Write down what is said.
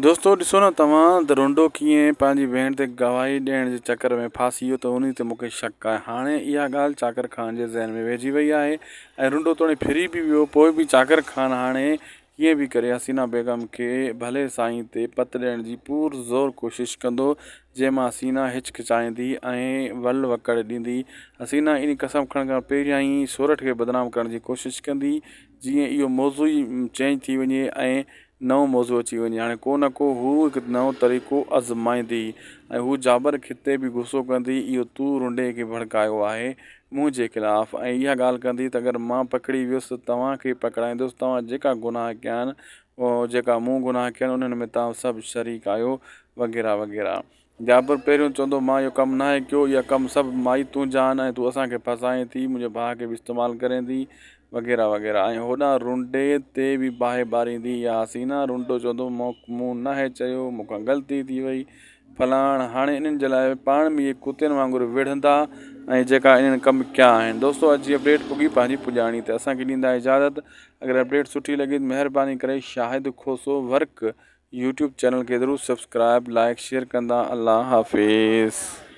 دوستو ڏسو نه توهان ته رنڊو ڪيئن پنهنجي ڀيڻ تي گواهي ڏيڻ جي چڪر ۾ ڦاسي ويو ته انهي تي مونکي شڪ آهي هاڻي اها ڳالهه چاڪر خان جي ذهن ۾ ويهجي وئي آهي ۽ رنڊو توڻي ڦري به ويو پوء به چاڪر خان هاڻي ڪيئن به ڪري حسينا بيگم کي ڀلي سائين تي پت ڏيڻ جي پور زور ڪوشش ڪندو جنهن مان حسينا هچڪچائيندي ۽ ول وڪڙ ڏيندي حسينا انهي قسم کڻڻ کان پهريان ئي سورٺ کي بدنام ڪرڻ جي ڪوشش ڪندي جيئن اهو موضوع ئي چينج ٿي وڃي ۽ نئون موضوع اچي وڃي. هاڻي ڪو نه ڪو هو هڪ نئون طريقو آزمائيندي ۽ هو جابر کتي به غصو ڪندي اهو تو رنڊي کي ڀڙڪايو آهي منهنجي خلاف ۽ اها ڳالهه ڪندي ته اگر مان پڪڙي ويس ته توهان کي پڪڙائيندس توهان جيڪا گناهه ڪيا آهن جيڪا مون گناهه ڪيا آهن انهن ۾ توهان سڀ شريڪ آهيو وغيره وغيره. جابر پهريون چوندو مان اهو ڪم ناهي ڪيو، اها ڪم سڀ مائي تنهنجا آهن ۽ تون اسان کي ڦاسائين ٿي، منهنجي ڀاء کي به استعمال ڪرين ٿي وغيره وغيره ۽ هوڏانهن رنڊي تي به باهه ٻاريندي اها حسينه، رنڊو چوندو مون ناهي چيو، مون کان غلطي ٿي وئي فلاڻ، هاڻي انهن جي لاء پاڻ ۾ اهي ڪتين وانگر وڙهندا ۽ جيڪا انهن ڪم ڪيا آهن. دوستو اڄ جي اپڊيٽ پڳي پنهنجي پڄاڻي تي اسان کي ڏيندا اجازت اگر اپڊيٽ سٺي لڳي ته مهرباني ڪري Shahid Khoso work YouTube channel کي ضرور سبسڪرائب لائڪ شيئر ڪندا الله حافظ.